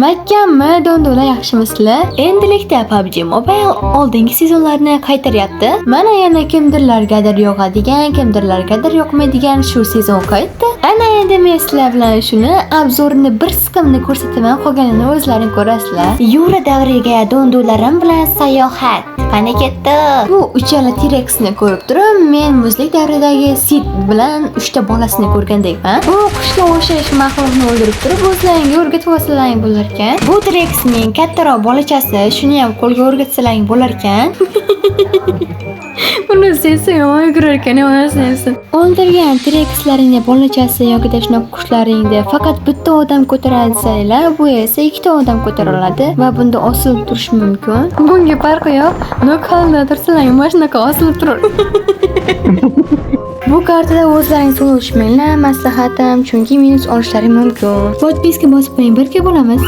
Mahkammi, do'ndo'la, yaxshimisizlar? Endilikda PUBG Mobile oldingi sezonlarni qaytaryapti. Mana yana kimdirlargadir yoqadigan, kimdirlargadir yoqmaydigan shu sezon qaytdi. Ana endi men sizlar bilan shuni обзор ini bir siqimni ko'rsataman, qolganini o'zlaring ko'rasizlar. Yura davriga do'ndo'larim bilan sayohat. Qani ketdi? Bu uchala T-Rexni ko'rib turib, men muzlik davridagi Sid bilan uchta bolasini ko'rgandekman. Bu qushga o'xshash maxluqni o'ldirib turib, o'zlaringga o'rgatib olsalaring bo'lar ekan. Bu T-Rexning kattaroq bolachasi, shuni ham qo'lga o'rgatsalaring bo'lar ekan. Buni sesi yomon yugurar ekan, onasini emsin. O'ldirgan T-Rexlaringni bolachasi yoki shunaqa qushlaringni faqat bitta odam ko'tara olsanglar, bu esa ikkita odam ko'tara oladi va bunda osilib turish mumkin. Bunga farqi yo'q. Nokhalda tursalaring, mana shunaqa osilib turur. Bu kartada o'zlaring solo tushmanglar, maslahatim, chunki minus olishlari mumkin. Подписка bosib qo'ying, birga bo'lamiz.